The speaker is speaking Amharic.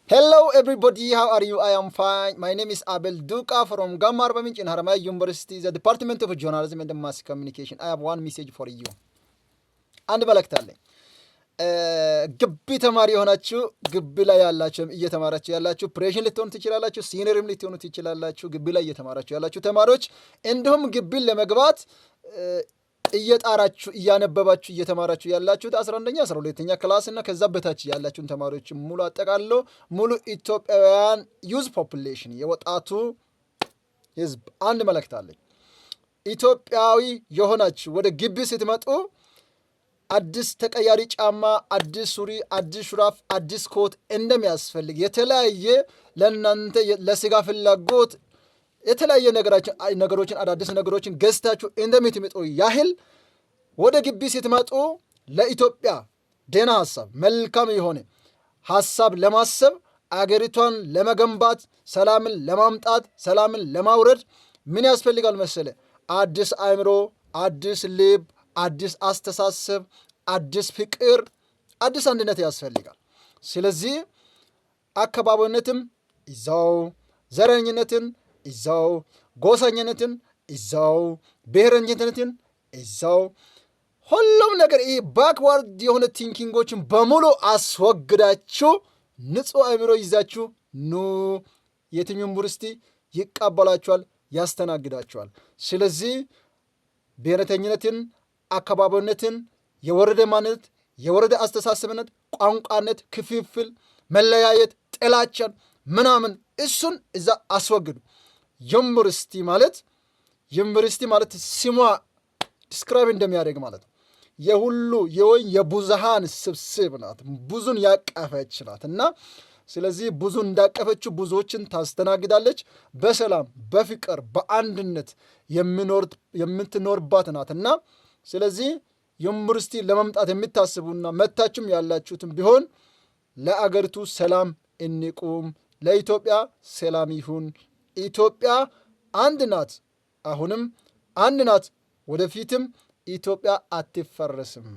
Hello everybody, how are you? I am fine. My name is Abel Duka from Gamma Arba Minch in Haramaya University, the Department of Journalism and Mass Communication. I have one message for you. አንድ መልእክት አለኝ። ግቢ ተማሪ የሆናችሁ፣ ግቢ ላይ ያላችሁ፣ እየተማራችሁ ያላችሁ፣ freshman ልትሆኑ ትችላላችሁ፣ senior ም ልትሆኑ ትችላላችሁ። ግቢ ላይ እየተማራችሁ ያላችሁ ተማሪዎች፣ እንዲሁም ግቢን ለመግባት እየጣራችሁ፣ እያነበባችሁ፣ እየተማራችሁ ያላችሁት 11ኛ 12ኛ class እና ከዛ በታች ያላችሁን ተማሪዎች ሙሉ አጠቃሎ ሙሉ ኢትዮጵያውያን youth population፣ የወጣቱ ህዝብ አንድ መልእክት አለኝ። ኢትዮጵያዊ የሆናችሁ ወደ ግቢ ስትመጡ አዲስ ተቀያሪ ጫማ፣ አዲስ ሱሪ፣ አዲስ ሹራብ፣ አዲስ ኮት እንደሚያስፈልግ፣ የተለያየ ለእናንተ ለስጋ ፍላጎት የተለያየ ነገሮችን፣ አዳዲስ ነገሮችን ገዝታችሁ እንደምትመጡ ያህል ወደ ግቢ ስትመጡ ለኢትዮጵያ ደህና ሀሳብ፣ መልካም የሆነ ሀሳብ ለማሰብ፣ አገሪቷን ለመገንባት፣ ሰላምን ለማምጣት፣ ሰላምን ለማውረድ ምን ያስፈልጋል መሰለ? አዲስ አእምሮ፣ አዲስ ልብ፣ አዲስ አስተሳሰብ፣ አዲስ ፍቅር፣ አዲስ አንድነት ያስፈልጋል። ስለዚህ አካባቢነትም እዛው፣ ዘረኝነትን እዛው፣ ጎሰኝነትን እዛው፣ ብሔረኝነትን እዛው፣ ሁሉም ነገር ይህ backward የሆነ thinking ኦችን በሙሉ አስወግዳችሁ ንጹህ አእምሮ ይዛችሁ ኑ። የትኛው ዩኒቨርሲቲ ይቀበላችኋል፣ ያስተናግዳችኋል። ስለዚህ ብሔረተኝነትን፣ አካባቢነትን፣ የወረደ ማንነት፣ የወረደ አስተሳሰብነት፣ ቋንቋነት፣ ክፍፍል፣ መለያየት፣ ጥላቻን ምናምን እሱን እዛ አስወግዱ። ዩኒቨርሲቲ ማለት ስሟ describe እንደሚያደርግ ማለት ነው። የሁሉ የወይ የብዙሃን ስብስብ ናት። ብዙን ያቀፈች ናት እና ስለዚህ ብዙ እንዳቀፈችው ብዙዎችን ታስተናግዳለች። በሰላም፣ በፍቅር፣ በአንድነት የምትኖርባት ናት እና ስለዚህ ዩኒቨርሲቲ ለመምጣት የምታስቡና መታችሁም ያላችሁትም ቢሆን ለአገሪቱ ሰላም እንቁም። ለኢትዮጵያ ሰላም ይሁን። ኢትዮጵያ አንድ ናት። አሁንም አንድ ናት። ወደፊትም ኢትዮጵያ አትፈርስም።